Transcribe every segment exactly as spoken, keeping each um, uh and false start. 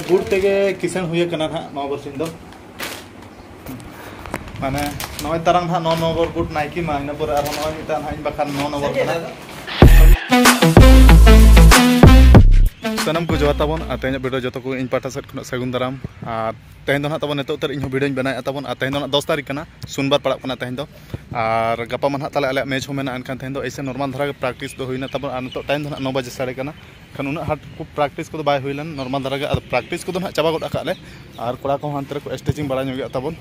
ᱵᱩᱴ ᱛᱮᱜᱮ ᱠᱤᱥᱟᱹᱬ ᱦᱩᱭ ᱟᱠᱟᱱᱟ ᱱᱟᱦᱟᱜ ᱱᱚᱣᱟ ᱵᱟᱨᱥᱤᱧ ᱫᱚ᱾ ᱢᱟᱱᱮ ᱱᱚᱜᱼᱚᱭ ᱛᱟᱨᱟᱝ ᱱᱟᱦᱟᱜ ᱱᱚ ᱱᱚᱢᱵᱚᱨ ᱵᱩᱴ ᱱᱟᱭᱠᱤ ᱢᱟ, ᱤᱱᱟᱹ ᱯᱚᱨᱮ ᱟᱨᱦᱚᱸ ᱱᱚᱜᱼᱚᱭ ᱢᱤᱫᱴᱟᱝ ᱱᱟᱦᱟᱜ ᱤᱧ ᱵᱟᱠᱷᱟᱱ ᱱᱚ ᱱᱚᱢᱵᱚᱨ ᱠᱟᱱᱟ᱾ ᱥᱟᱱᱟᱢ ᱠᱚ ᱡᱚᱦᱟᱨ ᱛᱟᱵᱚᱱ, ᱟᱨ ᱛᱮᱦᱮᱧᱟᱜ ᱵᱷᱤᱰᱤᱭᱳ ᱡᱚᱛᱚ ᱠᱚ ᱤᱧ ᱯᱟᱦᱴᱟ ᱥᱮᱫ ᱠᱷᱚᱱᱟᱜ ᱥᱟᱹᱜᱩᱱ ᱫᱟᱨᱟᱢ᱾ ᱟᱨ ᱛᱮᱦᱮᱧ ᱫᱚ ᱱᱟᱦᱟᱜ ᱛᱟᱵᱚᱱ ᱱᱤᱛᱚᱜ ᱩᱛᱟᱹᱨ ᱤᱧ ᱦᱚᱸ ᱵᱷᱤᱰᱤᱭᱳᱧ ᱵᱮᱱᱟᱣᱮᱫᱼᱟ ᱛᱟᱵᱚᱱ, ᱟᱨ ᱛᱮᱦᱮᱧ ᱫᱚ ᱱᱟᱦᱟᱜ ᱫᱚᱥ ᱛᱟᱹᱨᱤᱠᱷ ᱠᱟᱱᱟ, ᱥᱳᱢᱵᱟᱨ ᱯᱟᱲᱟᱜ ᱠᱟᱱᱟ ᱛᱮᱦᱮᱧ ᱫᱚ᱾ ᱟᱨ ᱜᱟᱯᱟ ᱢᱟ ᱱᱟᱦᱟᱜ ᱛᱟᱦᱞᱮ ᱟᱞᱮᱭᱟᱜ ᱢᱮᱪ ᱦᱚᱸ ᱢᱮᱱᱟᱜᱼᱟ, ᱮᱱᱠᱷᱟᱱ ᱛᱮᱦᱮᱧ ᱫᱚ ᱮᱭᱥᱮ ᱱᱚᱨᱢᱟᱞ ᱫᱷᱟᱨᱟ ᱜᱮ ᱯᱨᱮᱠᱴᱤᱥ ᱫᱚ ᱦᱩᱭᱱᱟ ᱛᱟᱵᱚᱱ᱾ ᱟᱨ ᱱᱤᱛᱚᱜ ᱴᱟᱭᱤᱢ ᱫᱚ ᱱᱟᱦᱟᱜ ᱱᱚ ᱵᱟᱡᱮ ᱥᱟᱰᱮ ᱠᱟᱱᱟ, ᱮᱱᱠᱷᱟᱱ ᱩᱱᱟᱹᱜ ᱦᱟᱨᱰ ᱠᱚ ᱯᱨᱮᱠᱴᱤᱥ ᱠᱚᱫᱚ ᱵᱟᱭ ᱦᱩᱭ ᱞᱮᱱᱟ, ᱱᱚᱨᱢᱟᱞ ᱫᱷᱟᱨᱟ ᱜᱮ᱾ ᱟᱫᱚ ᱯᱨᱮᱠᱴᱤᱥ ᱠᱚᱫᱚ ᱱᱟᱦᱟᱜ ᱪᱟᱵᱟ ᱜᱚᱫ ᱟᱠᱟᱫ ᱞᱮ, ᱟᱨ ᱠᱚᱲᱟ ᱠᱚᱦᱚᱸ ᱦᱟᱱᱛᱮ ᱨᱮᱠᱚ ᱥᱴᱨᱮᱪᱤᱝ ᱵᱟᱲᱟ ᱧᱚᱜᱮᱫᱼᱟ ᱛᱟᱵᱚᱱ᱾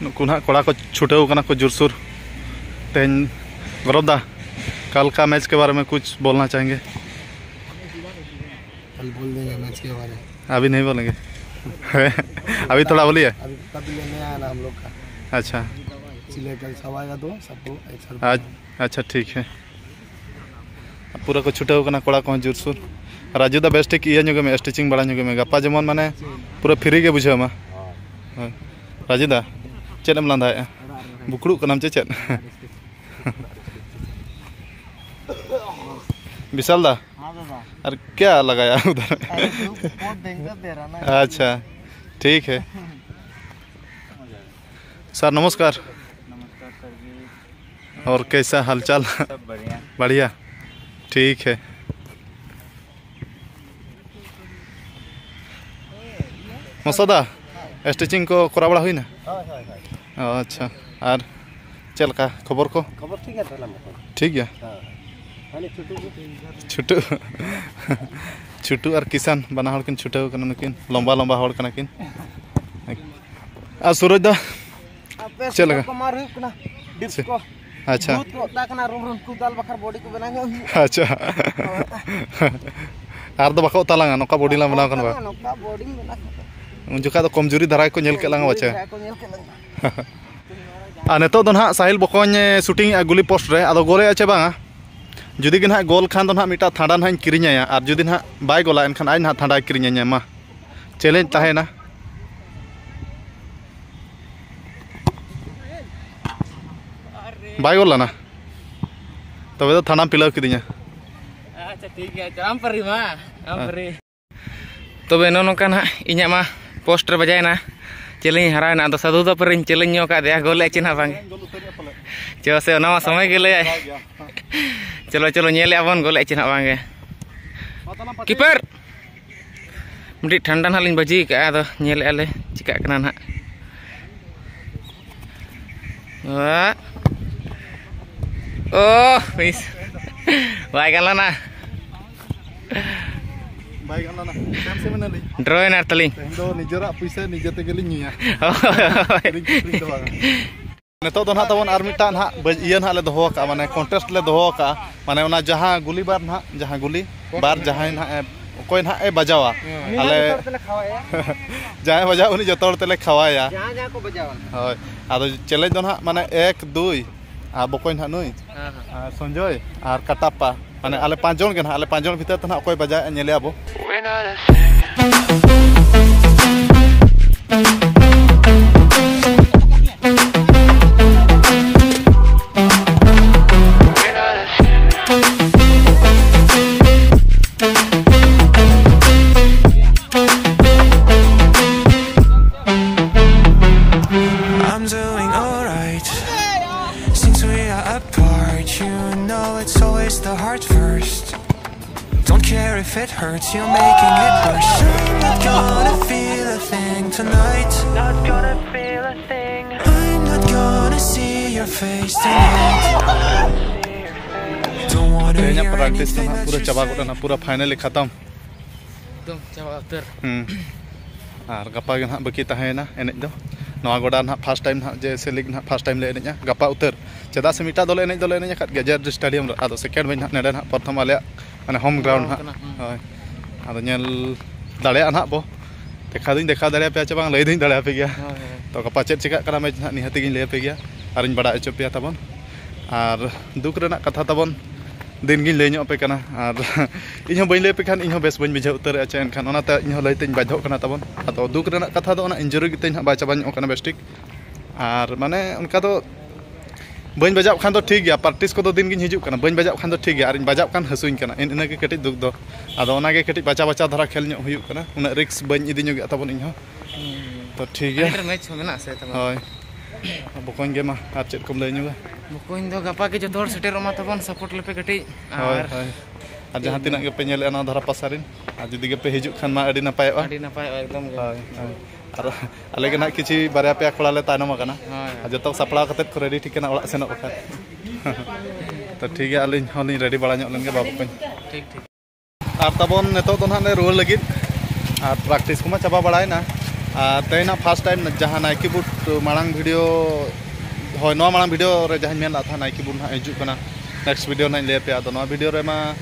ᱱᱩᱠᱩ ᱱᱟᱦᱟᱜ ᱠᱚᱲᱟ ᱠᱚ ᱪᱷᱩᱴᱟᱹᱣ ᱠᱟᱱᱟ ᱠᱚ ᱡᱳᱨᱥᱳᱨ᱾ ᱛᱮᱦᱮᱧ ᱜᱚᱨᱚᱵᱽ ᱫᱟ, ᱠᱟᱞ ᱠᱟ ᱢᱮᱪ ᱠᱮ ᱵᱟᱨᱮ ᱢᱮ ᱠᱩᱪ ᱵᱚᱞᱱᱟ ᱪᱟᱦᱮᱸᱜᱮ? कल बोल देंगे मैच के बारे में। अभी नहीं बोलेंगे। अभी थोड़ा बोलिए। अभी कब लेने आया ना हम लोग का। अच्छा। इसलिए कल सब आएगा तो सबको एक साथ आज। अच्छा, ठीक है। ᱯᱩᱨᱟᱹ ᱠᱚ ᱪᱷᱩᱴᱟᱹᱣ ᱠᱟᱱᱟ ᱠᱚᱲᱟ ᱠᱚᱦᱚᱸ ᱡᱳᱨᱥᱳᱨ᱾ ᱨᱟᱡᱩ ᱫᱟ, ᱵᱮᱥ ᱴᱷᱤᱠ ᱤᱭᱟᱹ ᱧᱚᱜ ᱢᱮ, ᱥᱴᱨᱮᱪᱤᱝ ᱵᱟᱲᱟ ᱧᱚᱜ ᱢᱮ, ᱜᱟᱯᱟ ᱡᱮᱢᱚᱱ ᱢᱟᱱᱮ ᱯᱩᱨᱟᱹ ᱯᱷᱨᱤ ᱜᱮ ᱵᱩᱡᱷᱟᱹᱣ ᱢᱟ᱾ ᱦᱳᱭ᱾ ᱨᱟᱡᱩ ᱫᱟ, ᱪᱮᱫ ᱮᱢ ᱞᱟᱸᱫᱟᱭᱮᱫᱼᱟ? ᱵᱩᱠᱲᱩᱜ ᱠᱟᱱᱟᱢ ᱪᱮ ᱪᱮᱫ? ᱵᱤᱥᱟᱞ ᱫᱟ, हाँ दादा। अरे क्या लगाया उधर? अरे तू बहुत डेंजर दे रहा ना। अच्छा, ठीक है। सर नमस्कार। नमस्कार सर जी। और कैसा हालचाल? सब बढ़िया। बढ़िया, ठीक है। ᱢᱚᱥᱟᱫᱟ, ᱥᱴᱨᱮᱪᱤᱝ ᱠᱚ ᱠᱚᱨᱟᱣ ᱵᱟᱲᱟ ᱦᱩᱭᱱᱟ? ᱦᱳᱭ, ᱦᱳᱭ, ᱦᱳᱭ᱾ ᱚ, ᱟᱪᱪᱷᱟ᱾ ᱟᱨ ᱪᱮᱫ ᱞᱮᱠᱟ ᱠᱷᱚᱵᱚᱨ ᱠᱚ? ᱠᱷᱚᱵᱚᱨ ᱴᱷᱤᱠ ᱜᱮᱭᱟ ᱛᱟᱦᱞᱮ ᱢᱚᱴᱟᱢᱩᱴᱤ᱾ ᱴᱷᱤᱠ ᱜᱮᱭᱟ? ᱦᱮᱸ᱾ ᱢᱟᱱᱮ ᱪᱷᱩᱴᱩ ᱜᱮ᱾ ᱪᱷᱩᱴᱩ᱾ ᱪᱷᱩᱴᱩ ᱟᱨ ᱠᱤᱥᱟᱱ ᱵᱟᱱᱟ ᱦᱚᱲ ᱠᱤᱱ ᱪᱷᱩᱴᱟᱹᱣ ᱠᱟᱱᱟ ᱱᱩᱠᱤᱱ, ᱞᱚᱢᱵᱟ ᱞᱚᱢᱵᱟ ᱦᱚᱲ ᱠᱟᱱᱟ ᱠᱤᱱ᱾ ᱟᱨ ᱥᱩᱨᱚᱡᱽ ᱫᱟ? ᱟᱯᱮ ᱪᱮᱫ ᱞᱮᱠᱟ? ᱠᱚ ᱢᱟᱨ ᱦᱩᱭᱩᱜ ᱠᱟᱱᱟ, dips ᱪᱮᱫ? ᱠᱚ᱾ ᱟᱪᱪᱷᱟ᱾ ᱵᱷᱩᱛ ᱠᱚ ᱚᱛᱟ ᱠᱟᱱᱟ, ᱨᱩᱢ ᱨᱩᱢ ᱠᱚ ᱫᱟᱞ ᱵᱟᱠᱷᱟᱱ body ᱠᱚ ᱵᱮᱱᱟᱣ ᱧᱚᱜ ᱦᱩᱭᱩᱜᱼᱟ᱾ ᱟᱪᱪᱷᱟ᱾ ᱟᱨ ᱫᱚ ᱵᱟᱠᱚ ᱚᱛᱟ ᱞᱟᱝᱟ, ᱱᱚᱝᱠᱟ body ᱞᱟᱝ ᱵᱮᱱᱟᱣ ᱠᱷᱟᱱ ᱵᱟ? ᱱᱚᱝᱠᱟ body ᱵᱮᱱᱟᱣ ᱠᱷᱟᱱ᱾ ᱩᱱ ᱡᱚᱠᱷᱟᱜ ᱫᱚ ᱠᱚᱢᱡᱩᱨᱤ ᱫᱷᱟᱨᱟ ᱜᱮᱠᱚ ᱧᱮᱞ ᱠᱮᱫ ᱞᱟᱝᱟ ᱵᱟᱪᱮ? ᱫᱷᱟᱨᱟ ᱠᱚ ᱧᱮᱞ ᱠᱮᱫ ᱞᱟᱝᱟ᱾ ᱟᱨ ᱱᱤᱛᱚᱜ ᱫᱚ ᱱᱟᱦᱟᱜ ᱥᱟᱦᱤᱞ ᱵᱚᱠᱚᱧ ᱮ shooting ᱮᱫᱼᱟ ᱜᱩᱞᱤ post ᱨᱮ, ᱟᱫᱚ ᱜᱳᱞᱮᱜᱼᱟ ᱪᱮ ᱵᱟᱝᱟ? ᱡᱩᱫᱤ ᱜᱮ ᱱᱟᱦᱟᱜ ᱜᱳᱞ ᱠᱷᱟᱱ ᱫᱚ ᱱᱟᱦᱟᱜ ᱢᱤᱫᱴᱟᱝ ᱛᱷᱟᱸᱰᱟ ᱱᱟᱦᱟᱜ ᱤᱧ ᱠᱤᱨᱤᱧ ᱟᱭᱟ, ᱟᱨ ᱡᱩᱫᱤ ᱱᱟᱦᱟᱜ ᱵᱟᱭ ᱜᱳᱞᱟ ᱮᱱᱠᱷᱟᱱ ᱟᱡ ᱱᱟᱦᱟᱜ ᱛᱷᱟᱸᱰᱟᱭ ᱠᱤᱨᱤᱧ ᱟᱹᱧᱟ᱾ ᱢᱟ, challenge ᱛᱟᱦᱮᱸᱭᱮᱱᱟ᱾ ᱵᱟᱭ ᱜᱳᱞ ᱞᱮᱱᱟ? ᱛᱚᱵᱮ ᱫᱚ ᱛᱷᱟᱱᱟᱢ ᱯᱤᱞᱟᱹᱣ ᱠᱤᱫᱤᱧᱟ᱾ ᱟᱪᱪᱷᱟ, ᱴᱷᱤᱠ ᱜᱮᱭᱟ, ᱟᱢ ᱯᱟᱹᱨᱤ ᱢᱟ, ᱟᱢ ᱦᱮᱸ᱾ ᱯᱟᱹᱨᱤ᱾ ᱛᱚᱵᱮ ᱱᱚᱜᱼᱚ ᱱᱚᱝᱠᱟ ᱱᱟᱦᱟᱜ ᱤᱧᱟᱹᱜ ᱢᱟ ᱯᱳᱥᱴ ᱨᱮ ᱵᱟᱡᱟᱭᱮᱱᱟ, ᱪᱮᱞᱮᱧ ᱦᱟᱨᱟᱭᱮᱱᱟ᱾ ᱟᱫᱚ ᱥᱟᱹᱫᱷᱩ ᱫᱚ ᱯᱮᱨᱮᱧ ᱪᱮᱞᱮᱧ ᱧᱚᱜ ᱟᱠᱟᱫᱮᱭᱟ, ᱜᱳᱞ ᱮ ᱪᱮ ᱱᱟᱦᱟᱜ ᱵᱟᱝ? ᱪᱚ ᱥᱮ, ᱚᱱᱟ ᱢᱟ ᱥᱚᱢᱚᱭ ᱜᱮ ᱞᱟᱹᱭᱟᱭ᱾ ᱪᱚᱞᱚ ᱪᱚᱞᱚ, ᱧᱮᱞᱮᱫᱼᱟ ᱵᱚᱱ ᱜᱳᱞ ᱮ ᱪᱮ ᱱᱟᱦᱟᱜ ᱵᱟᱝ ᱜᱮ᱾ ᱠᱤᱯᱟᱨ ᱢᱤᱫᱴᱤᱡ ᱴᱷᱟᱱᱰᱟ ᱱᱟᱦᱟᱜ ᱞᱤᱧ ᱵᱟᱹᱡᱤ ᱟᱠᱟᱫᱼᱟ, ᱟᱫᱚ ᱧᱮᱞᱮᱫᱼᱟ ᱞᱮ ᱪᱤᱠᱟᱹᱜ ᱠᱟᱱᱟ ᱱᱟᱦᱟᱜ᱾ ᱳ ᱢᱤᱥ, ᱵᱟᱭ ᱜᱟᱱ ᱞᱮᱱᱟ᱾ ᱵᱟᱭ ᱜᱟᱱ ᱞᱮᱱᱟ᱾ ᱥᱮᱢ ᱥᱮᱢ ᱮᱱᱟᱞᱤᱧ᱾ ᱰᱨᱚᱭᱮᱱᱟ ᱛᱟᱹᱞᱤᱧ᱾ ᱛᱮᱦᱮᱧ ᱫᱚ ᱱᱤᱡᱮᱨᱟᱜ ᱯᱩᱭᱥᱟᱹ ᱱᱤᱡᱮ ᱛᱮᱜᱮ ᱞᱤᱧ ᱧᱩᱭᱟ᱾ ᱦᱳᱭ᱾ ᱠᱤᱨᱤᱧ ᱠᱤᱨᱤᱧ ᱫᱚ ᱵᱟᱝ᱾ ᱱᱤᱛᱚᱜ ᱫᱚ ᱱᱟᱦᱟᱜ ᱛᱟᱵᱚᱱ ᱟᱨ ᱢᱤᱫᱴᱟᱝ ᱱᱟᱦᱟᱜ ᱵᱟᱹᱡ-, ᱤᱭᱟᱹ ᱱᱟᱦᱟᱜ ᱞᱮ ᱫᱚᱦᱚ ᱟᱠᱟᱫᱼᱟ, ᱢᱟᱱᱮ ᱠᱚᱱᱴᱮᱥᱴ ᱞᱮ ᱫᱚᱦᱚ ᱟᱠᱟᱫᱼᱟ᱾ ᱢᱟᱱᱮ ᱚᱱᱟ ᱡᱟᱦᱟᱸ ᱜᱩᱞᱤ ᱵᱟᱨ ᱱᱟᱦᱟᱜ, ᱡᱟᱦᱟᱸ ᱜᱩᱞᱤ ᱵᱟᱨ ᱡᱟᱦᱟᱸᱭ ᱱᱟᱦᱟᱜ ᱮ, ᱚᱠᱚᱭ ᱱᱟᱦᱟᱜ ᱮ ᱵᱟᱡᱟᱣᱟ, ᱩᱱᱤ ᱟᱞᱮ ᱡᱚᱛᱚ ᱦᱚᱲ ᱛᱮᱞᱮ ᱠᱷᱟᱣᱟᱭᱟ᱾ ᱡᱟᱦᱟᱸᱭ ᱵᱟᱡᱟᱣᱟ ᱩᱱᱤ ᱡᱚᱛᱚ ᱦᱚᱲ ᱛᱮᱞᱮ ᱠᱷᱟᱣᱟᱭᱟ᱾ ᱡᱟᱦᱟᱸ ᱡᱟᱦᱟᱸ ᱠᱚ ᱵᱟᱡᱟᱣᱟ᱾ ᱦᱳᱭ, ᱟᱫᱚ ᱪᱮᱞᱮᱧᱡᱽ ᱫᱚ ᱱᱟᱦᱟᱜ ᱢᱟᱱᱮ ᱮᱠ, ᱫᱩᱭ, ᱟᱨ ᱵᱚᱠᱚᱧ ᱱᱟᱦᱟᱜ ᱱᱩᱭ, ᱦᱮᱸ, ᱦᱮᱸ᱾ ᱟᱨ ᱥᱚᱧᱡᱚᱭ, ᱟᱨ ᱠᱟᱴᱟᱯᱟ, ᱢᱟᱱᱮ ᱟᱞᱮ ᱯᱟᱸᱪ ᱡᱚᱱ ᱜᱮ ᱱᱟᱦᱟᱜ, ᱟᱞᱮ ᱯᱟᱸᱪ ᱡᱚᱱ ᱵᱷᱤᱛᱟᱹᱨ ᱛᱮ ᱱᱟᱦᱟᱜ ᱚᱠᱚᱭ ᱵᱟᱡᱟᱣᱮᱫᱼᱟ ᱧᱮᱞᱮᱭᱟ ᱵᱚ᱾ I'm doing alright. Since we are apart, you know it's always the heart first. Don't care if it hurts, you're making it worse. I'm not gonna feel a thing tonight. Not gonna feel a thing. I'm not gonna see your face tonight. Don't wanna ᱛᱮᱦᱮᱧᱟᱜ hear practice ᱫᱚ anything ᱱᱟᱦᱟᱜ that ᱯᱩᱨᱟᱹ you ᱪᱟᱵᱟ ᱜᱚᱫ say. ᱮᱱᱟ, ᱯᱩᱨᱟᱹ finally ᱠᱷᱟᱛᱚᱢ᱾ ᱮᱠᱫᱚᱢ ᱪᱟᱵᱟ ᱩᱛᱟᱹᱨ᱾ ᱦᱩᱸ᱾ ᱟᱨ ᱜᱟᱯᱟ ᱜᱮ ᱱᱟᱦᱟᱜ ᱵᱟᱹᱠᱤ ᱛᱟᱦᱮᱸᱭᱮᱱᱟ ᱮᱱᱮᱡ ᱫᱚ᱾ ᱱᱚᱣᱟ ᱜᱚᱰᱟ ᱱᱟᱦᱟᱜ ᱯᱷᱟᱥᱴ ᱴᱟᱭᱤᱢ ᱱᱟᱦᱟᱜ, ᱡᱮᱭᱥᱮ ᱞᱤᱜᱽ ᱱᱟᱦᱟᱜ ᱯᱷᱟᱥᱴ ᱴᱟᱭᱤᱢ ᱞᱮ ᱮᱱᱮᱡᱼᱟ ᱜᱟᱯᱟ ᱩᱛᱟᱹᱨ᱾ ᱪᱮᱫᱟᱜ ᱥᱮ ᱢᱤᱫᱴᱟᱝ ᱫᱚᱞᱮ ᱮᱱᱮᱡ ᱫᱚᱞᱮ ᱮᱱᱮᱡ ᱟᱠᱟᱫ ᱜᱮᱭᱟ ᱡᱮ ᱟᱨ ᱰᱤ ᱥᱴᱮᱰᱤᱭᱟᱢ ᱨᱮ, ᱟᱫᱚ ᱥᱮᱠᱮᱱᱰ ᱢᱮᱪ ᱱᱟᱦᱟᱜ ᱱᱮᱰᱮ ᱱᱟᱦᱟᱜ ᱯᱨᱚᱛᱷᱚᱢ ᱟᱞᱮᱭᱟᱜ ᱢᱟᱱᱮ ᱦᱳᱢ ᱜᱨᱟᱣᱩᱱᱰ ᱱᱟᱦᱟᱜ᱾ ᱦᱩᱸ᱾ ᱦᱳᱭ, ᱟᱫᱚ ᱧᱮᱞ ᱫᱟᱲᱮᱭᱟᱜᱼᱟ ᱱᱟᱦᱟᱜ ᱵᱚ, ᱫᱮᱠᱷᱟᱣ ᱫᱩᱧ ᱫᱮᱠᱷᱟᱣ ᱫᱟᱲᱮᱭᱟᱯᱮᱭᱟ ᱪᱮ ᱵᱟᱝ ᱞᱟᱹᱭ ᱫᱩᱧ ᱫᱟᱲᱮᱭᱟᱯᱮ ᱜᱮᱭᱟ᱾ ᱦᱳᱭ, ᱦᱳᱭ᱾ ᱛᱚ ᱜᱟᱯᱟ ᱪᱮᱫ ᱪᱤᱠᱟᱹᱜ ᱠᱟᱱᱟ ᱢᱮᱪ ᱱᱟᱦᱟᱜ ᱱᱤᱦᱟᱹᱛ ᱜᱤᱧ ᱞᱟᱹᱭ ᱟᱯᱮ ᱜᱮᱭᱟ ᱟᱨᱤᱧ ᱵᱟᱲᱟᱭ ᱦᱚᱪᱚ ᱯᱮᱭᱟ ᱛᱟᱵᱚᱱ᱾ ᱟᱨ ᱫᱩᱠ ᱨᱮᱱᱟᱜ ᱠᱟᱛᱷᱟ ᱛᱟᱵᱚᱱ, ᱫᱤᱱ ᱜᱤᱧ ᱞᱟᱹᱭ ᱧᱚᱜ ᱟᱯᱮ ᱠᱟᱱᱟ, ᱟᱨ ᱤᱧ ᱦᱚᱸ ᱵᱟᱹᱧ ᱞᱟᱹᱭ ᱟᱯᱮ ᱠᱷᱟᱱ ᱤᱧ ᱦᱚᱸ ᱵᱮᱥ ᱵᱟᱹᱧ ᱵᱩᱡᱷᱟᱹᱣ ᱩᱛᱟᱹᱨᱮᱜᱼᱟ ᱪᱮ, ᱮᱱᱠᱷᱟᱱ ᱚᱱᱟᱛᱮ ᱤᱧ ᱦᱚᱸ ᱞᱟᱹᱭ ᱛᱮᱧ ᱵᱟᱫᱽᱫᱷᱚᱜ ᱠᱟᱱᱟ ᱛᱟᱵᱚᱱ᱾ ᱟᱫᱚ ᱫᱩᱠ ᱨᱮᱱᱟᱜ ᱠᱟᱛᱷᱟ ᱫᱚ ᱚᱱᱟ ᱤᱱᱡᱩᱨᱤ ᱜᱮ ᱛᱮᱧ ᱦᱟᱸᱜ ᱵᱟᱭ ᱪᱟᱵᱟ ᱧᱚᱜ ᱠᱟᱱᱟ ᱵᱮᱥ ᱴᱷᱤᱠ᱾ ᱟᱨ ᱢᱟᱱᱮ ᱚᱱᱠᱟ ᱫᱚ ᱵᱟᱹᱧ ᱵᱟᱡᱟᱣ ᱠᱷᱟᱱ ᱫᱚ ᱴᱷᱤᱠ ᱜᱮᱭᱟ, practice ᱠᱚᱫᱚ ᱫᱤᱱ ᱜᱤᱧ ᱦᱤᱡᱩᱜ ᱠᱟᱱᱟ, ᱵᱟᱹᱧ ᱵᱟᱡᱟᱣ ᱠᱷᱟᱱ ᱫᱚ ᱴᱷᱤᱠ ᱜᱮᱭᱟ, ᱟᱨᱤᱧ ᱵᱟᱡᱟᱣ ᱠᱷᱟᱱ ᱦᱟᱹᱥᱩᱧ ᱠᱟᱱᱟ, ᱤᱱ ᱤᱱᱟᱹᱜᱮ ᱠᱟᱹᱴᱤᱡ ᱫᱩᱠ ᱫᱚ᱾ ᱟᱫᱚ ᱚᱱᱟᱜᱮ ᱠᱟᱹᱴᱤᱡ ᱵᱟᱪᱷᱟ ᱵᱟᱪᱷᱟ ᱫᱷᱟᱨᱟ ᱠᱷᱮᱞ ᱧᱚᱜ ᱦᱩᱭᱩᱜ ᱠᱟᱱᱟ, ᱩᱱᱟᱹᱜ risk ᱵᱟᱹᱧ ᱤᱫᱤ ᱧᱚᱜᱮᱜᱼᱟ ᱛᱟᱵᱚᱱ ᱤᱧ ᱦᱚᱸ᱾ ᱛᱚ ᱴᱷᱤᱠ ᱜᱮᱭᱟ᱾ ᱟᱹᱰᱤ ᱰᱷᱮᱨ match ᱦᱚᱸ ᱢᱮᱱᱟᱜᱼᱟ ᱥᱮ ᱛᱟᱵᱚᱱ? ᱦᱳᱭ᱾ ᱵᱚᱠᱚᱧ ᱜᱮ ᱢᱟ, ᱟᱨ ᱪᱮᱫ ᱠᱚᱢ ᱞᱟᱹᱭ ᱧᱚᱜᱟ? ᱵᱚᱠᱚᱧ ᱫᱚ ᱜᱟᱯᱟ ᱜᱮ ᱡᱚᱛᱚ ᱦᱚᱲ ᱥᱮᱴᱮᱨᱚᱜ ᱢᱟ ᱛᱟᱵᱚᱱ, support ᱞᱮᱯᱮ ᱠᱟᱹᱴᱤᱡ᱾ ᱦᱳᱭ, ᱟᱨ ᱦᱳᱭ᱾ ᱟᱨ ᱡᱟᱦᱟᱸ ᱛᱤᱱᱟᱹᱜ ᱜᱮᱯᱮ ᱧᱮᱞᱮᱫᱼᱟ ᱱᱚᱣᱟ ᱫᱷᱟᱨᱟ ᱯᱟᱥᱟ ᱨᱮᱱ, ᱟᱨ ᱡᱩᱫᱤ ᱜᱮᱯᱮ ᱦᱤᱡᱩᱜ ᱠᱷᱟᱱ ᱢᱟ ᱟᱹᱰᱤ ᱱᱟᱯᱟᱭᱚᱜᱼᱟ᱾ ᱟᱹᱰᱤ ᱱᱟᱯᱟᱭᱚᱜᱼᱟ, ᱮᱠᱫᱚᱢ ᱜᱮ᱾ ᱦᱳᱭ, ᱦᱳᱭ᱾ ᱟᱨ ᱟᱞᱮ ᱜᱮ ᱱᱟᱦᱟᱜ ᱠᱤᱪᱷᱩ ᱵᱟᱨᱭᱟ ᱯᱮᱭᱟ ᱠᱚᱲᱟ ᱞᱮ ᱛᱟᱭᱱᱚᱢ ᱟᱠᱟᱱᱟ᱾ ᱦᱳᱭ᱾ ᱟᱨ ᱡᱚᱛᱚ ᱥᱟᱯᱲᱟᱣ ᱠᱟᱛᱮᱫ ᱠᱚ ready ᱴᱷᱤᱠ ᱠᱟᱱᱟ ᱚᱲᱟᱜ ᱥᱮᱱᱚᱜ ᱵᱟᱠᱷᱨᱟ᱾ ᱛᱚ ᱴᱷᱤᱠ ᱜᱮᱭᱟ, ᱟᱹᱞᱤᱧ ᱦᱚᱸᱞᱤᱧ ready ᱵᱟᱲᱟ ᱧᱚᱜ ᱞᱮᱱ ᱜᱮ ᱵᱟᱹᱵᱩ ᱠᱚᱧ᱾ ᱴᱷᱤᱠ, ᱴᱷᱤᱠ᱾ ᱟᱨ ᱛᱟᱵᱚᱱ ᱱᱤᱛᱚᱜ ᱫᱚ ᱱᱟᱦᱟᱜ ᱞᱮ ᱨᱩᱣᱟᱹᱲ ᱞᱟᱹᱜᱤᱫ᱾ ᱟᱨ practice ᱠᱚᱢᱟ ᱪᱟᱵᱟ ᱵᱟᱲᱟᱭᱮᱱᱟ᱾ ᱟᱨ ᱛᱮᱦᱮᱧ ᱱᱟᱦᱟᱜ first time ᱡᱟᱦᱟᱸ Nike boot ᱢᱟᱲᱟᱝ video, ᱦᱳᱭ, ᱱᱚᱣᱟ ᱢᱟᱲᱟᱝ video ᱨᱮ ᱡᱟᱦᱟᱸᱧ ᱢᱮᱱ ᱞᱮᱫ ᱛᱟᱦᱮᱸᱫ Nike boot ᱱᱟᱦᱟᱜ ᱦᱤᱡᱩᱜ ᱠᱟᱱᱟ, next video ᱱᱟᱦᱟᱜ ᱤᱧ ᱞᱟᱹᱭ ᱟᱯᱮᱭᱟ᱾ ᱟᱫᱚ ᱱᱚᱣᱟ video ᱨᱮᱢᱟ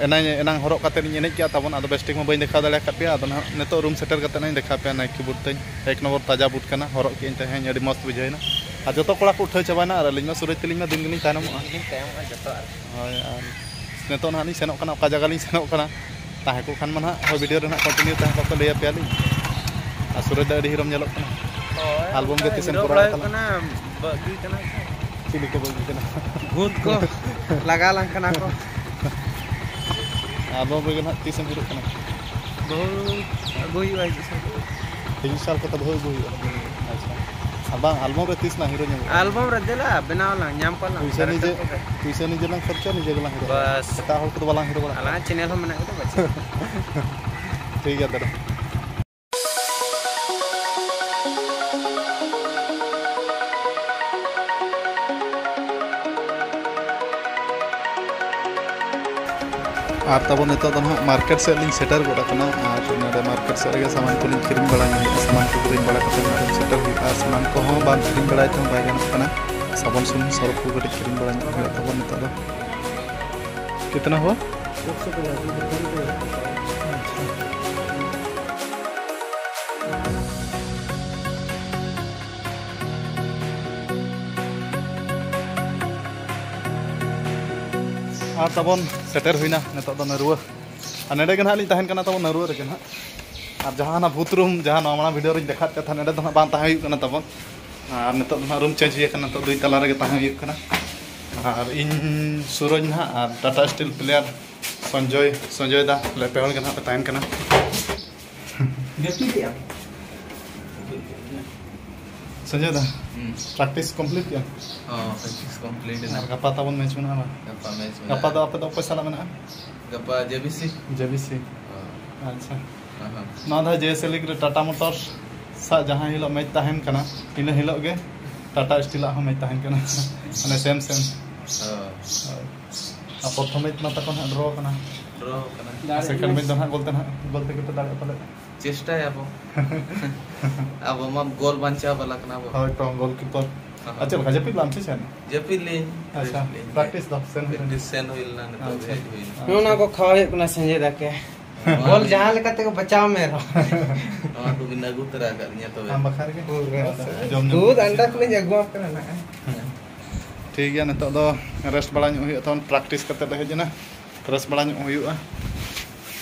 ᱮᱱᱟᱝ, ᱮᱱᱟᱝ ᱦᱚᱨᱚᱜ ᱠᱟᱛᱮ ᱤᱧ ᱮᱱᱮᱡ ᱠᱮᱜᱼᱟ ᱛᱟᱵᱚᱱ, ᱟᱫᱚ ᱵᱮᱥ ᱴᱷᱤᱠ ᱢᱟ ᱵᱟᱹᱧ ᱫᱮᱠᱷᱟᱣ ᱫᱟᱲᱮ ᱟᱠᱟᱫ ᱯᱮᱭᱟ᱾ ᱟᱫᱚ ᱱᱟᱦᱟᱜ ᱱᱤᱛᱚᱜ room ᱥᱮᱴᱮᱨ ᱠᱟᱛᱮ ᱱᱟᱦᱟᱜ ᱤᱧ ᱫᱮᱠᱷᱟᱣ ᱯᱮᱭᱟ Nike boot ᱛᱤᱧ, ᱮᱠ ᱱᱚᱢᱵᱚᱨ ᱛᱟᱡᱟ boot ᱠᱟᱱᱟ, ᱦᱚᱨᱚᱜ ᱠᱮᱜᱼᱟᱹᱧ ᱛᱮᱦᱮᱧ, ᱟᱹᱰᱤ ᱢᱚᱡᱽ ᱵᱩᱡᱷᱟᱹᱣᱮᱱᱟ᱾ ᱟᱨ ᱡᱚᱛᱚ ᱠᱚᱲᱟ ᱠᱚ ᱩᱴᱷᱟᱹᱣ ᱪᱟᱵᱟᱭᱮᱱᱟ, ᱟᱨ ᱟᱹᱞᱤᱧ ᱢᱟ ᱥᱩᱨᱟᱹᱭ ᱛᱮᱞᱤᱧ ᱢᱟ ᱫᱤᱱ ᱜᱮᱞᱤᱧ ᱛᱟᱭᱱᱚᱢᱚᱜᱼᱟ᱾ ᱫᱤᱱ ᱜᱮᱞᱤᱧ ᱛᱟᱭᱱᱚᱢᱚᱜᱼᱟ ᱡᱚᱛᱚ ᱟᱨ ᱦᱳᱭ, ᱟᱨ ᱱᱤᱛᱚᱜ ᱱᱟᱦᱟᱜ ᱞᱤᱧ ᱥᱮᱱᱚᱜ ᱠᱟᱱᱟ, ᱚᱠᱟ ᱡᱟᱭᱜᱟ ᱞᱤᱧ ᱥᱮᱱᱚᱜ ᱠᱟᱱᱟ, ᱛᱟᱦᱮᱸ ᱠᱚᱜ ᱠᱷᱟᱱ ᱢᱟ ᱱᱟᱦᱟᱜ ᱦᱳᱭ video ᱨᱮ ᱱᱟᱦᱟᱜ continue ᱛᱟᱦᱮᱸ ᱠᱚᱜ ᱯᱮ, ᱞᱟᱹᱭ ᱟᱯᱮᱭᱟᱞᱤᱧ᱾ ᱟᱨ ᱥᱩᱨᱟᱹᱭ ᱫᱚ ᱟᱹᱰᱤ ᱦᱤᱨᱳᱢ ᱧᱮᱞᱚᱜ ᱠᱟᱱᱟ᱾ ᱦᱳᱭ, album ᱜᱮ ᱚᱱᱠᱟ ᱛᱤᱥᱮᱢ ᱦᱤᱨᱳ ᱠᱚᱨᱟᱣᱟ ᱵᱟᱲᱟᱭ ᱦᱩᱭᱩᱜ ᱛᱟᱞᱟᱝ? ᱠᱟᱱᱟ, ᱵᱟᱹᱜᱤ ᱠᱟᱱᱟ ᱠᱚ᱾ ᱪᱤᱞᱤ ᱠᱚ ᱵᱟᱹᱜᱤ ᱠᱟᱱᱟ? ᱵᱷᱩᱛ ᱠᱚ ᱞᱟᱜᱟ ᱞᱟᱝ ᱠᱟᱱᱟ ᱠᱚ᱾ album ᱨᱮᱜᱮ ᱱᱟᱦᱟᱜ ᱛᱤᱥᱮᱢ ᱦᱤᱨᱳᱜ ᱠᱟᱱᱟ? ᱵᱟᱹᱦᱩ ᱟᱹᱜᱩ ᱦᱩᱭᱩᱜᱼᱟ ᱦᱤᱡᱩᱜ ᱥᱮᱨᱢᱟ᱾ ᱦᱤᱡᱩᱜ ᱥᱟᱞ ᱠᱚᱛᱮ ᱵᱟᱹᱦᱩ ᱟᱹᱜᱩ ᱦᱩᱭᱩᱜᱼᱟ? ᱟᱪᱪᱷᱟ᱾ ᱟᱨ ᱵᱟᱝ, album ᱨᱮ ᱛᱤᱥ ᱱᱟᱦᱟᱜ ᱦᱤᱨᱳ ᱧᱟᱢᱚᱜᱼᱟ? album ᱨᱮ ᱫᱮᱞᱟ ᱵᱮᱱᱟᱣ ᱟᱞᱟᱝ, ᱧᱟᱢ ᱠᱚᱣᱟ ᱞᱟᱝ᱾ ᱯᱩᱭᱥᱟᱹ ᱱᱤᱡᱮ, ᱰᱟᱭᱨᱮᱠᱴᱚᱨ ᱠᱚᱜᱮ᱾ ᱯᱩᱭᱥᱟᱹ ᱱᱤᱡᱮ ᱞᱟᱝ ᱠᱷᱚᱨᱪᱟ, ᱱᱤᱡᱮ ᱜᱮᱞᱟᱝ ᱦᱤᱨᱳᱜᱼᱟ᱾ ᱵᱟᱥ᱾ ᱮᱴᱟᱜ ᱦᱚᱲ ᱠᱚᱫᱚ ᱵᱟᱞᱟᱝ ᱦᱤᱨᱳ ᱵᱟᱲᱟᱜᱼᱟ᱾ ᱟᱞᱟᱝᱟᱜ ᱪᱮᱱᱮᱞ ᱦᱚᱸ ᱢᱮᱱᱟᱜ ᱜᱮᱫᱚ, ᱵᱟᱪᱷᱟ᱾ ᱴᱷᱤᱠ ᱜᱮᱭᱟ ᱛᱟᱦᱞᱮ᱾ ᱟᱨ ᱛᱟᱵᱚᱱ ᱱᱤᱛᱚᱜ ᱫᱚ ᱱᱟᱦᱟᱜ market ᱥᱮᱫ ᱞᱤᱧ ᱥᱮᱴᱮᱨ ᱜᱚᱫ ᱟᱠᱟᱱᱟ᱾ ᱟᱨ ᱱᱚᱰᱮ market ᱥᱮᱫ ᱨᱮᱜᱮ ᱥᱟᱢᱟᱱ ᱠᱚᱞᱤᱧ ᱠᱤᱨᱤᱧ ᱵᱟᱲᱟ ᱧᱚᱜ ᱮᱫᱟ᱾ ᱥᱟᱢᱟᱱ ᱠᱚ ᱠᱤᱨᱤᱧ ᱵᱟᱲᱟ ᱠᱟᱛᱮ ᱱᱚᱰᱮ ᱥᱮᱴᱮᱨ ᱦᱩᱭᱩᱜᱼᱟ᱾ ᱟᱨ ᱥᱟᱢᱟᱱ ᱠᱚᱦᱚᱸ ᱵᱟᱝ ᱠᱤᱨᱤᱧ ᱵᱟᱲᱟᱭ ᱛᱮᱦᱚᱸ ᱵᱟᱭ ᱜᱟᱱᱚᱜ ᱠᱟᱱᱟ᱾ ᱥᱟᱵᱚᱱ ᱥᱩᱱᱩᱢ ᱥᱚᱨᱯ ᱠᱚ ᱠᱟᱹᱴᱤᱡ ᱠᱤᱨᱤᱧ ᱵᱟᱲᱟ ᱧᱚᱜ ᱦᱩᱭᱩᱜᱼᱟ ᱛᱟᱵᱚᱱ ᱱᱤᱛᱚᱜ ᱫᱚ᱾ ᱠᱤᱛᱱᱟ ᱦᱩᱣᱟ? ᱟᱪᱪᱷᱟ᱾ ᱟᱨ ᱛᱟᱵᱚᱱ ᱥᱮᱴᱮᱨ ᱦᱩᱭᱱᱟ ᱱᱤᱛᱚᱜ ᱫᱚ ᱱᱟᱹᱨᱩᱣᱟᱹ᱾ ᱟᱨ ᱱᱚᱰᱮ ᱜᱮ ᱱᱟᱦᱟᱜ ᱞᱤᱧ ᱛᱟᱦᱮᱱ ᱠᱟᱱᱟ ᱛᱟᱵᱚᱱ ᱱᱟᱹᱨᱩᱣᱟᱹ ᱨᱮᱜᱮ ᱱᱟᱦᱟᱜ᱾ ᱟᱨ ᱡᱟᱦᱟᱸ ᱦᱟᱱᱟ ᱵᱷᱩᱛ ᱨᱩᱢ, ᱡᱟᱦᱟᱸ ᱱᱚᱣᱟ ᱢᱟᱲᱟᱝ video ᱨᱤᱧ ᱫᱮᱠᱷᱟᱣᱟᱫ ᱯᱮ ᱛᱟᱦᱮᱸᱫ, ᱱᱚᱰᱮ ᱫᱚ ᱱᱟᱦᱟᱜ ᱵᱟᱝ ᱛᱟᱦᱮᱸ ᱦᱩᱭᱩᱜ ᱠᱟᱱᱟ ᱛᱟᱵᱚᱱ᱾ ᱟᱨ ᱱᱤᱛᱚᱜ ᱫᱚ ᱱᱟᱦᱟᱜ ᱨᱩᱢ ᱪᱮᱧᱡᱽ ᱦᱩᱭ ᱟᱠᱟᱱᱟ, ᱱᱤᱛᱚᱜ ᱫᱩᱭ ᱛᱟᱞᱟ ᱨᱮᱜᱮ ᱛᱟᱦᱮᱸ ᱦᱩᱭᱩᱜ ᱠᱟᱱᱟ᱾ ᱟᱨ ᱤᱧ ᱥᱩᱨᱚᱡᱽ ᱱᱟᱦᱟᱜ ᱟᱨ ᱴᱟᱴᱟ ᱥᱴᱤᱞ ᱯᱞᱮᱭᱟᱨ ᱥᱚᱧᱡᱚᱭ, ᱥᱚᱧᱡᱚᱭ ᱫᱟ, ᱟᱞᱮ ᱯᱮ ᱦᱚᱲ ᱜᱮ ᱱᱟᱦᱟᱜ ᱞᱮ ᱛᱟᱦᱮᱱ ᱠᱟᱱᱟ᱾ ᱡᱟᱹᱯᱤᱫᱮᱜᱼᱟ᱾ ᱥᱚᱧᱡᱚᱭ ᱫᱟ, ᱦᱩᱸ᱾ ᱯᱨᱮᱠᱴᱤᱥ ᱠᱚᱢᱯᱞᱤᱴ ᱠᱮᱜᱼᱟ? ᱦᱚᱸ, ᱯᱨᱮᱠᱴᱤᱥ ᱠᱚᱢᱯᱞᱤᱴ ᱮᱱᱟ᱾ ᱟᱨ ᱜᱟᱯᱟ ᱛᱟᱵᱚᱱ ᱢᱮᱪ ᱢᱮᱱᱟᱜᱼᱟ ᱵᱟᱝ? ᱜᱟᱯᱟ ᱢᱮᱪ ᱜᱟᱯᱟ ᱢᱮᱱᱟᱜᱼᱟ᱾ ᱫᱚ ᱟᱯᱮ ᱫᱚ ᱚᱠᱚᱭ ᱥᱟᱞᱟᱜ ᱢᱮᱱᱟᱜᱼᱟ? ᱜᱟᱯᱟ ᱡᱮ ᱵᱤ ᱥᱤ᱾ ᱡᱮ ᱵᱤ ᱥᱤ᱾ ᱦᱚᱸ᱾ ᱟᱪᱪᱷᱟ᱾ ᱦᱚᱸ, ᱦᱚᱸ᱾ ᱱᱚᱣᱟ ᱫᱚ ᱡᱮ ᱮᱥ ᱮ ᱞᱤᱜᱽ ᱨᱮ ᱴᱟᱴᱟ ᱢᱳᱴᱚᱨᱥ ᱥᱟᱜ ᱡᱟᱦᱟᱸ ᱦᱤᱞᱳᱜ ᱢᱮᱪ ᱛᱟᱦᱮᱱ ᱠᱟᱱᱟ, ᱤᱱᱟᱹ ᱦᱤᱞᱳᱜ ᱜᱮ ᱴᱟᱴᱟ ᱥᱴᱤᱞᱟᱜ ᱦᱚᱸ ᱢᱮᱪ ᱛᱟᱦᱮᱱ ᱠᱟᱱᱟ᱾ ᱢᱟᱱᱮ ᱥᱮᱢ ᱥᱮᱢ᱾ ᱦᱚᱸ᱾ ᱦᱳᱭ᱾ ᱟᱨ ᱯᱨᱚᱛᱷᱚᱢ ᱢᱮᱪ ᱢᱟ ᱛᱟᱠᱚ ᱱᱟᱦᱟᱜ ᱰᱨᱚ ᱠᱟᱱᱟ᱾ ᱰᱨᱚ ᱠᱟᱱᱟ᱾ ᱟᱨ ᱥᱮᱠᱮᱱᱰ ᱢᱮᱪ ᱫᱚ ᱱᱟᱦᱟᱜ ᱜᱳᱞ ᱛᱮ ᱱᱟᱦᱟᱜ, ᱜᱳᱞ ᱛᱮᱜᱮ ᱯᱮ ᱫᱟᱲᱮᱭᱟᱜᱼᱟ ᱯᱟᱞᱮᱫ? ᱪᱮᱥᱴᱟᱭᱟᱵᱚ᱾ ᱟᱵᱚ ᱢᱟ ᱜᱳᱞ ᱵᱟᱧᱪᱟᱣ ᱵᱟᱞᱟ ᱠᱟᱱᱟ ᱵᱚ᱾ ᱦᱳᱭ ᱛᱚ, ᱜᱳᱞᱠᱤᱯᱟᱨ᱾ ᱦᱚᱸ᱾ ᱟᱨ ᱪᱮᱫ ᱞᱮᱠᱟ, ᱡᱟᱹᱯᱤᱫ ᱞᱟᱢ ᱥᱮ ᱪᱮᱫ? ᱡᱟᱹᱯᱤᱫ ᱞᱤᱧ, ᱟᱪᱪᱷᱟ, ᱨᱮᱥᱴ ᱞᱤᱧ᱾ ᱯᱨᱮᱠᱴᱤᱥ ᱫᱚ ᱥᱮᱱ ᱦᱩᱭ ᱞᱮᱱᱟ? ᱯᱨᱮᱠᱴᱤᱥ ᱥᱮᱱ ᱦᱩᱭ ᱞᱮᱱᱟ, ᱱᱤᱛᱚᱜ ᱟᱪᱪᱷᱟ᱾ ᱦᱮᱡ ᱦᱩᱭ ᱮᱱᱟ᱾ ᱱᱚᱜᱼᱚ ᱱᱚᱣᱟ ᱠᱚ ᱠᱷᱟᱣᱟ ᱦᱩᱭᱩᱜ ᱠᱟᱱᱟ ᱥᱚᱧᱡᱚᱭ ᱫᱟ ᱠᱮ᱾ ᱱᱚᱣᱟ ᱵᱚᱞ ᱵᱤᱱ ᱡᱟᱦᱟᱸ ᱞᱮᱠᱟ ᱛᱮᱜᱮ ᱵᱟᱪᱟᱣ ᱢᱮ ᱨᱮᱦᱚᱸ᱾ ᱱᱚᱣᱟ ᱠᱚᱵᱤᱱ ᱟᱹᱜᱩ ᱛᱚᱨᱟ ᱟᱠᱟᱫ ᱞᱤᱧᱟ ᱛᱚᱵᱮ᱾ ᱯᱩᱨᱟᱹ᱾ ᱡᱚᱢ ᱧᱩ ᱫᱩᱫᱷ ᱠᱚ ᱟᱱᱰᱟ ᱠᱚᱞᱤᱧ ᱟᱹᱜᱩᱣᱟᱢ ᱠᱟᱱᱟ ᱱᱟᱜ᱾ ᱴᱷᱤᱠ ᱜᱮᱭᱟ, ᱱᱤᱛᱚᱜ ᱫᱚ ᱨᱮᱥᱴ ᱵᱟᱲᱟ ᱧᱚᱜ ᱦᱩᱭᱩᱜᱼᱟ, ᱛᱚᱠᱷᱚᱱ ᱯᱨᱮᱠᱴᱤᱥ ᱠᱟᱛᱮ ᱞᱮ ᱦᱮᱡ ᱮᱱᱟ, ᱨᱮᱥᱴ ᱵᱟᱲᱟ ᱧᱚᱜ ᱦᱩᱭᱩᱜᱼᱟ᱾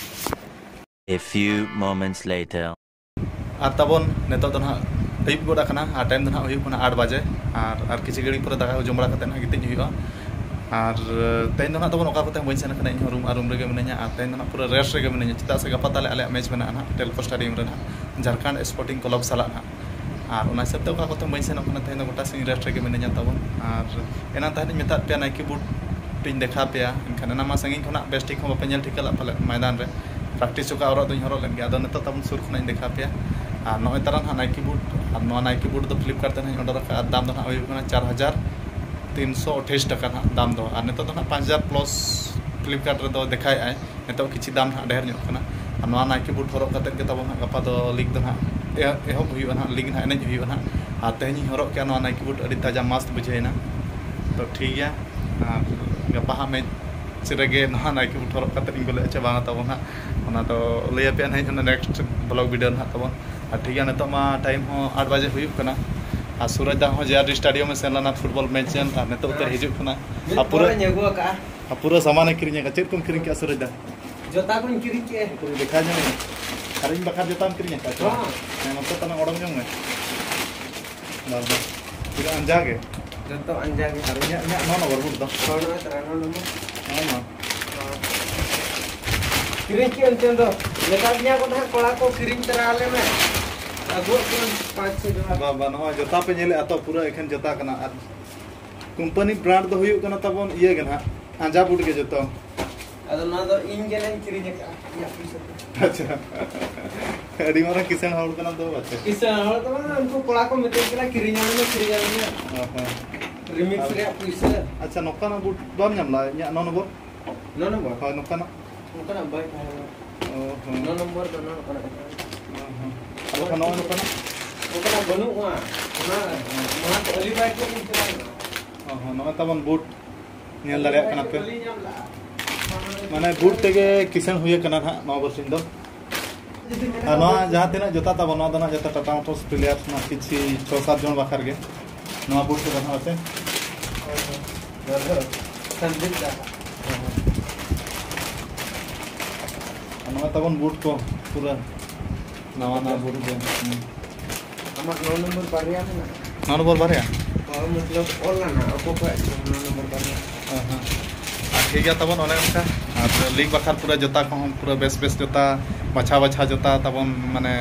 A few moments later. ᱟᱨ ᱛᱟᱵᱚᱱ ᱱᱤᱛᱚᱜ ᱫᱚ ᱱᱟᱦᱟᱜ ᱟᱹᱭᱩᱵ ᱜᱚᱫ ᱟᱠᱟᱱᱟ, ᱟᱨ ᱴᱟᱭᱤᱢ ᱫᱚ ᱱᱟᱦᱟᱜ ᱦᱩᱭᱩᱜ ᱠᱟᱱᱟ ᱟᱴ ᱵᱟᱡᱮ᱾ ᱟᱨ, ᱟᱨ ᱠᱤᱪᱷᱩ ᱜᱷᱟᱹᱲᱤᱡ ᱯᱚᱨᱮ ᱫᱟᱠᱟ ᱠᱚ ᱡᱚᱢ ᱵᱟᱲᱟ ᱠᱟᱛᱮ ᱱᱟᱦᱟᱜ ᱜᱤᱛᱤᱡ ᱦᱩᱭᱩᱜᱼᱟ᱾ ᱟᱨ ᱛᱮᱦᱮᱧ ᱫᱚ ᱱᱟᱦᱟᱜ ᱛᱟᱵᱚᱱ ᱚᱠᱟ ᱠᱚᱛᱮ ᱦᱚᱸ ᱵᱟᱹᱧ ᱥᱮᱱ ᱟᱠᱟᱱᱟ, ᱤᱧ ᱦᱚᱸ ᱨᱩᱢ ᱟᱨ ᱨᱩᱢ ᱨᱮᱜᱮ ᱢᱤᱱᱟᱹᱧᱟ᱾ ᱟᱨ ᱛᱮᱦᱮᱧ ᱫᱚ ᱱᱟᱦᱟᱜ ᱯᱩᱨᱟᱹ ᱨᱮᱥᱴ ᱨᱮᱜᱮ ᱢᱤᱱᱟᱹᱧᱟ, ᱪᱮᱫᱟᱜ ᱥᱮ ᱜᱟᱯᱟ ᱛᱟᱞᱮ ᱟᱞᱮᱭᱟᱜ ᱢᱮᱪ ᱢᱮᱱᱟᱜᱼᱟ ᱱᱟᱦᱟᱜ ᱴᱮᱞᱠᱳ ᱥᱴᱮᱰᱤᱭᱟᱢ ᱨᱮ ᱱᱟᱦᱟᱜ, ᱡᱷᱟᱲᱠᱷᱚᱸᱰ ᱥᱯᱳᱨᱴᱤᱝ ᱠᱞᱟᱵᱽ ᱥᱟᱞᱟᱜ ᱱᱟᱦᱟᱜ᱾ ᱟᱨ ᱚᱱᱟ ᱦᱤᱥᱟᱹᱵ ᱛᱮ ᱚᱠᱟ ᱠᱚᱛᱮ ᱦᱚᱸ ᱵᱟᱹᱧ ᱥᱮᱱᱚᱜ ᱠᱟᱱᱟ, ᱛᱮᱦᱮᱧ ᱫᱚ ᱜᱚᱴᱟ ᱥᱤᱧ ᱨᱮᱥᱴ ᱨᱮᱜᱮ ᱢᱤᱱᱟᱹᱧᱟ ᱛᱟᱵᱚᱱ᱾ ᱟᱨ ᱮᱱᱟᱝ ᱛᱟᱦᱮᱸᱫ ᱤᱧ ᱢᱮᱛᱟᱫ ᱯᱮᱭᱟ ᱱᱟᱭᱠᱤ ᱵᱩᱴ ᱤᱧ ᱫᱮᱠᱷᱟᱣ ᱯᱮᱭᱟ, ᱮᱱᱠᱷᱟᱱ ᱮᱱᱟᱝ ᱢᱟ ᱥᱟᱺᱜᱤᱧ ᱠᱷᱚᱱᱟᱜ ᱵᱮᱥ ᱴᱷᱤᱠ ᱦᱚᱸ ᱵᱟᱯᱮ ᱧᱮᱞ ᱴᱷᱤᱠᱟᱹ ᱞᱮᱫ ᱯᱟᱞᱮᱫ ᱢᱚᱭᱫᱟᱱ ᱨᱮ᱾ ᱯᱨᱮᱠᱴᱤᱥ ᱡᱚᱠᱷᱟᱜ ᱦᱚᱨᱚᱜ ᱫᱚᱧ ᱦᱚᱨᱚᱜ ᱞᱮᱫ ᱜᱮᱭᱟ, ᱟᱫᱚ ᱱᱤᱛᱚᱜ ᱛᱟᱵᱚᱱ ᱥᱩᱨ ᱠᱷᱚᱱᱟᱜ ᱤᱧ ᱫᱮᱠᱷᱟᱣ ᱯᱮᱭᱟ᱾ ᱟᱨ ᱱᱚᱜᱼᱚᱭ ᱛᱟᱨᱟ ᱱᱟᱦᱟᱜ ᱱᱟᱭᱠᱤ ᱵᱩᱴ, ᱟᱨ ᱱᱚᱣᱟ ᱱᱟᱭᱠᱤ ᱵᱩᱴ ᱫᱚ ᱯᱷᱞᱤᱯᱠᱟᱨᱴ ᱛᱮ ᱱᱟᱦᱟᱜ ᱤᱧ ᱚᱰᱟᱨ ᱟᱠᱟᱫᱼᱟ, ᱟᱨ ᱫᱟᱢ ᱫᱚ ᱱᱟᱦᱟᱜ ᱦᱩᱭᱩᱜ ᱠᱟᱱᱟ ᱪᱟᱨ ᱦᱟᱡᱟᱨ ᱛᱤᱱᱥᱚ ᱟᱴᱷᱟᱭᱤᱥ ᱴᱟᱠᱟ ᱱᱟᱦᱟᱜ ᱫᱟᱢ ᱫᱚ᱾ ᱟᱨ ᱱᱤᱛᱚᱜ ᱫᱚ ᱱᱟᱦᱟᱜ ᱯᱟᱸᱪ ᱦᱟᱡᱟᱨ ᱯᱞᱟᱥ ᱯᱷᱞᱤᱯᱠᱟᱨᱴ ᱨᱮᱫᱚ ᱫᱮᱠᱷᱟᱣᱮᱫᱼᱟᱭ, ᱱᱤᱛᱚᱜ ᱠᱤᱪᱷᱩ ᱫᱟᱢ ᱱᱟᱦᱟᱜ ᱰᱷᱮᱨ ᱧᱚᱜ ᱠᱟᱱᱟ᱾ ᱟᱨ ᱱᱚᱣᱟ ᱱᱟᱭᱠᱤ ᱵᱩᱴ ᱦᱚᱨᱚᱜ ᱠᱟᱛᱮᱫ ᱜᱮ ᱛᱟᱵᱚᱱ ᱱᱟᱦᱟᱜ ᱜᱟᱯᱟ ᱫᱚ ᱞᱤᱜᱽ ᱫᱚ ᱱᱟᱦᱟᱜ ᱮᱦᱚᱵ ᱦᱩᱭᱩᱜᱼᱟ ᱱᱟᱦᱟᱜ, ᱞᱤᱜᱽ ᱱᱟᱦᱟᱜ ᱮᱱᱮᱡ ᱦᱩᱭᱩᱜᱼᱟ ᱱᱟᱦᱟᱜ᱾ ᱟᱨ ᱛᱮᱦᱮᱧ ᱤᱧ ᱦᱚᱨᱚᱜ ᱠᱮᱜᱼᱟ ᱱᱚᱣᱟ ᱱᱟᱭᱠᱤ ᱵᱩᱴ, ᱟᱹᱰᱤ ᱛᱟᱡᱟ ᱢᱟᱥᱛ ᱵᱩᱡᱷᱟᱹᱣᱮᱱᱟ᱾ ᱛᱚ ᱴᱷᱤᱠ ᱜᱮᱭᱟ, ᱟᱨ ᱜᱟᱯᱟ ᱦᱟᱸᱜ ᱢᱮᱪ ᱨᱮᱜᱮ ᱱᱚᱣᱟ ᱱᱟᱭᱠᱤ ᱵᱩᱴ ᱦᱚᱨᱚᱜ ᱠᱟᱛᱮᱫ ᱤᱧ ᱜᱚᱞᱮᱜᱼᱟ ᱪᱮ ᱵᱟᱝᱟ ᱛᱟᱵᱚᱱ ᱦᱟᱸᱜ, ᱚᱱᱟ ᱫᱚ ᱞᱟᱹᱭ ᱟᱯᱮᱭᱟ ᱱᱟᱦᱟᱜ ᱤᱧ ᱚᱱᱟ ᱱᱮᱠᱥᱴ ᱵᱞᱚᱜ ᱵᱷᱤᱰᱤᱭᱳ ᱱᱟᱦᱟᱜ ᱛᱟᱵᱚᱱ᱾ ᱟᱨ ᱴᱷᱤᱠ ᱜᱮᱭᱟ, ᱱᱤᱛᱚᱜ ᱢᱟ ᱴᱟᱭᱤᱢ ᱦᱚᱸ ᱟᱴ ᱵᱟᱡᱮ ᱦᱩᱭᱩᱜ ᱠᱟᱱᱟ᱾ ᱟᱨ ᱥᱩᱨᱟᱡᱽ ᱫᱟ ᱦᱚᱸ ᱡᱮ ᱟᱨ ᱰᱤ ᱥᱴᱮᱰᱤᱭᱟᱢ ᱮ ᱥᱮᱱ ᱞᱮᱱᱟ ᱯᱷᱩᱴᱵᱚᱞ ᱢᱮᱪ ᱧᱮᱞ, ᱟᱨ ᱱᱤᱛᱚᱜ ᱩᱛᱟᱹᱨ ᱦᱤᱡᱩᱜ ᱠᱟᱱᱟ᱾ ᱢᱤᱫ ᱟᱨ ᱯᱩᱨᱟᱹ ᱯᱚᱨᱮᱧ ᱟᱹᱜᱩ ᱟᱠᱟᱫᱼᱟ᱾ ᱟᱨ ᱯᱩᱨᱟᱹ ᱥᱟᱢᱟᱱᱮ ᱠᱤᱨᱤᱧ ᱟᱠᱟᱫᱼᱟ᱾ ᱪᱮᱫ ᱠᱚᱢ ᱠᱤᱨᱤᱧ ᱠᱮᱜᱼᱟ ᱥᱩᱨᱟᱡᱽ ᱫᱟ? ᱡᱚᱛᱟ ᱠᱚᱧ ᱠᱤᱨᱤᱧ ᱠᱮᱜᱼᱟ᱾ ᱩᱱᱠᱩ ᱫᱮᱠᱷᱟᱣ ᱧᱚᱜ ᱢᱮ᱾ ᱟᱨ ᱤᱧ ᱵᱟᱠᱷᱨᱟ ᱡᱚᱛᱟᱢ ᱠᱤᱨᱤᱧ ᱟᱠᱟᱫᱼᱟ ᱛᱚ? ᱦᱚᱸ᱾ ᱦᱮᱸ, ᱱᱚᱛᱮ ᱛᱟᱞᱟᱝ ᱚᱰᱚᱝ ᱧᱚᱜ ᱢᱮ᱾ ᱵᱟᱨ ᱵᱟᱨ᱾ ᱯᱩᱨᱟᱹ ᱟᱸᱡᱟ ᱜᱮ᱾ ᱡᱚᱛᱚ ᱟᱸᱡᱟ ᱜᱮ᱾ ᱟᱨ ᱤᱧᱟᱹᱜ, ᱤᱧᱟᱹᱜ ᱱᱚᱣᱟ ᱱᱚᱢᱵᱚᱨ ᱵᱩᱴ ᱫᱚ? ᱦᱳᱭ, ᱱᱚᱣᱟ ᱛᱟᱨᱟ ᱱᱚᱣᱟ ᱱᱚᱢᱵᱚᱨ᱾ ᱱᱚᱣᱟ ᱱᱚᱣᱟ᱾ ᱠᱤᱨᱤᱧ ᱠᱮᱫ ᱮᱱᱛᱮ ᱫᱚ, ᱢᱮᱛᱟ ᱫᱤᱧᱟ ᱠᱚ ᱛᱟᱦᱮᱸᱫ ᱠᱚᱲᱟ ᱠᱚ, "ᱠᱤᱨᱤᱧ ᱛᱟᱨᱟ ᱟᱞᱮ ᱢᱮ, ᱟᱹᱜᱩᱣᱟᱜ ᱯᱮ ᱯᱟᱸᱪ ᱪᱷᱚ ᱡᱚᱲᱟ᱾" ᱵᱟ, ᱵᱟ, ᱱᱚᱜᱼᱚᱭ ᱡᱚᱛᱟ ᱯᱮ ᱧᱮᱞᱮᱫᱼᱟ ᱛᱚ, ᱯᱩᱨᱟᱹ ᱮᱠᱷᱮᱱ ᱡᱚᱛᱟ ᱠᱟᱱᱟ᱾ ᱟᱨ ᱠᱳᱢᱯᱟᱱᱤ ᱵᱨᱟᱱᱰ ᱫᱚ ᱦᱩᱭᱩᱜ ᱠᱟᱱᱟ ᱛᱟᱵᱚᱱ ᱤᱭᱟᱹ ᱜᱮ ᱱᱟᱦᱟᱜ, ᱟᱸᱡᱟ ᱵᱩᱴ ᱜᱮ ᱡᱚᱛᱚ᱾ ᱟᱫᱚ ᱱᱚᱣᱟ ᱫᱚ ᱤᱧ ᱜᱮ ᱱᱟᱦᱟᱜ ᱤᱧ ᱠᱤᱨᱤᱧ ᱟᱠᱟᱫᱼᱟ, ᱤᱧᱟᱹᱜ ᱯᱩᱭᱥᱟᱹ ᱛᱮ᱾ ᱟᱪᱪᱷᱟ᱾ ᱟᱹᱰᱤ ᱢᱟᱨᱟᱝ ᱠᱤᱥᱟᱹᱬ ᱦᱚᱲ ᱠᱟᱱᱟᱢ ᱫᱚ ᱯᱟᱪᱮ᱾ ᱠᱤᱥᱟᱹᱬ ᱦᱚᱲ ᱫᱚ ᱵᱟᱝ, ᱩᱱᱠᱩ ᱠᱚᱲᱟ ᱠᱚ ᱢᱤᱛᱟᱹᱧ ᱠᱟᱱᱟ, "ᱠᱤᱨᱤᱧ ᱟᱞᱮ ᱢᱮ, ᱠᱤᱨᱤᱧ ᱟᱞᱮ ᱢᱮ᱾" ᱚ, ᱦᱮᱸ᱾ ᱨᱤᱢᱤᱠᱥ ᱟᱨ ᱨᱮᱭᱟᱜ ᱯᱩᱭᱥᱟᱹ᱾ ᱟᱪᱪᱷᱟ, ᱱᱚᱝᱠᱟᱱᱟᱜ ᱵᱩᱴ ᱵᱟᱢ ᱧᱟᱢ ᱞᱮᱫᱟ ᱤᱧᱟᱹᱜ ᱱᱚᱣᱟ ᱱᱚᱢᱵᱚᱨ? ᱱᱚ ᱱᱚᱢᱵᱚᱨ? ᱦᱳᱭ, ᱱᱚᱝᱠᱟᱱᱟᱜ᱾ ᱚᱱᱠᱟᱱᱟᱜ ᱵᱟᱭ ᱛᱟᱦᱮᱸ ᱞᱮᱱᱟ᱾ ᱚ, ᱦᱚᱸ᱾ ᱱᱚ ᱱᱚᱢᱵᱚᱨ ᱫᱚ ᱱᱚ ᱱᱚᱝᱠᱟᱱᱟᱜ ᱠᱟᱱᱟ᱾ ᱚ, ᱦᱚᱸ᱾ ᱟᱨ ᱵᱟᱠᱷᱟᱱ ᱱᱚᱜᱼᱚᱭ ᱱᱚᱝᱠᱟᱱᱟᱜ? ᱚᱱᱠᱟᱱᱟᱜ ᱵᱟᱹᱱᱩᱜᱼᱟ᱾ ᱚᱱᱟ, ᱚᱱᱟ ᱠᱚ ᱟᱹᱞᱤ ᱵᱟᱭ ᱴᱷᱮᱱ ᱤᱧ ᱪᱟᱞᱟᱣ ᱞᱮᱱᱟ᱾ ᱚ, ᱦᱚᱸ, ᱱᱚᱜᱼᱚᱭ ᱛᱟᱵᱚᱱ ᱵᱩᱴ ᱧᱮᱞ ᱫᱟᱲᱮᱭᱟᱜ ᱠᱟᱱᱟ ᱯᱮ᱾ ᱵᱟᱹᱞᱤᱧ ᱧᱟᱢ ᱞᱮᱜᱼᱟ᱾ ᱢᱟᱱᱮ ᱵᱩᱴ ᱛᱮᱜᱮ ᱠᱤᱥᱟᱹᱬ ᱦᱩᱭ ᱟᱠᱟᱱᱟ ᱱᱟᱦᱟᱜ ᱱᱚᱣᱟ ᱵᱟᱨᱥᱤᱧ ᱫᱚ᱾ ᱟᱨ ᱱᱚᱣᱟ ᱡᱟᱦᱟᱸ ᱛᱤᱱᱟᱹᱜ ᱡᱩᱛᱟ ᱛᱟᱵᱚᱱ, ᱱᱚᱣᱟ ᱫᱚ ᱱᱟᱦᱟᱜ ᱡᱚᱛᱚ ᱴᱟᱴᱟ ᱢᱳᱴᱚᱨᱥ ᱯᱞᱮᱭᱟᱨ ᱨᱮᱱᱟᱜ ᱠᱤᱪᱷᱤ ᱪᱷᱚ ᱥᱟᱛ ᱡᱚᱱ ᱵᱟᱠᱷᱨᱟ ᱜᱮ᱾ ᱱᱚᱣᱟ ᱵᱩᱴ ᱠᱚᱫᱚ ᱱᱟᱦᱟᱜ ᱥᱮ? ᱦᱳᱭ, ᱦᱳᱭ᱾ ᱱᱚᱣᱟ ᱫᱚ ᱥᱟᱱᱫᱤᱯ ᱫᱟ᱾ ᱟᱨ ᱱᱚᱣᱟ ᱛᱟᱵᱚᱱ ᱵᱩᱴ ᱠᱚ ᱯᱩᱨᱟᱹ ᱱᱟᱣᱟ ᱱᱟᱣᱟ ᱵᱩᱴ ᱜᱮ᱾ ᱦᱩᱸ᱾ ᱟᱢᱟᱜ ᱱᱚ ᱱᱚᱢᱵᱚᱨ ᱵᱟᱨᱭᱟ ᱢᱮᱱᱟᱜᱼᱟ? ᱱᱚ ᱱᱚᱢᱵᱚᱨ ᱵᱟᱨᱭᱟ? ᱦᱳᱭ, ᱢᱚᱛᱞᱚᱵ ᱚᱞ ᱞᱮᱱᱟ, ᱚᱠᱚᱭ ᱠᱚᱣᱟᱜ ᱪᱚᱝ ᱱᱚ ᱱᱚᱢᱵᱚᱨ ᱵᱟᱨᱭᱟ? ᱦᱮᱸ, ᱦᱮᱸ᱾ ᱟᱨ ᱴᱷᱤᱠ ᱜᱮᱭᱟ ᱛᱟᱵᱚᱱ, ᱚᱱᱮ ᱚᱱᱠᱟ᱾ ᱟᱨ ᱞᱤᱜᱽ ᱵᱟᱠᱷᱨᱟ ᱯᱩᱨᱟᱹ ᱡᱩᱛᱟ ᱠᱚᱦᱚᱸ ᱯᱩᱨᱟᱹ ᱵᱮᱥ ᱵᱮᱥ ᱡᱩᱛᱟ, ᱵᱟᱪᱷᱟᱣ ᱵᱟᱪᱷᱟᱣ ᱡᱩᱛᱟ ᱛᱟᱵᱚᱱ, ᱢᱟᱱᱮ,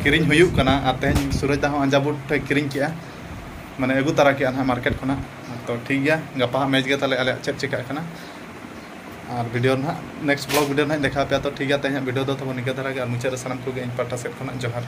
ᱠᱤᱨᱤᱧ ᱦᱩᱭᱩᱜ ᱠᱟᱱᱟ᱾ ᱟᱨ ᱛᱮᱦᱮᱧ ᱥᱩᱨᱚᱡᱽ ᱫᱟ ᱦᱚᱸ ᱟᱸᱡᱟ ᱵᱩᱴ ᱮ ᱠᱤᱨᱤᱧ ᱠᱮᱜᱼᱟ, ᱢᱟᱱᱮ, ᱟᱹᱜᱩ ᱛᱟᱨᱟ ᱠᱮᱜᱼᱟ ᱱᱟᱦᱟᱜ ᱢᱟᱨᱠᱮᱴ ᱠᱷᱚᱱᱟᱜ᱾ ᱛᱚ ᱴᱷᱤᱠ ᱜᱮᱭᱟ, ᱜᱟᱯᱟ ᱦᱟᱸᱜ ᱢᱮᱪ ᱜᱮ ᱛᱟᱦᱞᱮ ᱟᱞᱮᱭᱟᱜ ᱪᱮᱫ ᱪᱤᱠᱟᱹᱜ ᱠᱟᱱᱟ᱾ ᱟᱨ ᱵᱷᱤᱰᱤᱭᱳ ᱱᱟᱦᱟᱜ, ᱱᱮᱠᱥᱴ ᱵᱞᱚᱜ ᱵᱷᱤᱰᱤᱭᱳ ᱱᱟᱦᱟᱜ ᱤᱧ ᱫᱮᱠᱷᱟᱣ ᱯᱮᱭᱟ᱾ ᱛᱚ ᱴᱷᱤᱠ ᱜᱮᱭᱟ, ᱛᱮᱦᱮᱧᱟᱜ ᱵᱷᱤᱰᱤᱭᱳ ᱫᱚ ᱛᱟᱵᱚᱱ ᱱᱤᱝᱠᱟᱹ ᱫᱷᱟᱨᱟ ᱜᱮ᱾ ᱟᱨ ᱢᱩᱪᱟᱹᱫ ᱨᱮ ᱥᱟᱱᱟᱢ ᱠᱚᱜᱮ ᱤᱧ ᱯᱟᱦᱴᱟ ᱥᱮᱫ ᱠᱷᱚᱱᱟᱜ ᱡᱚᱦᱟᱨ᱾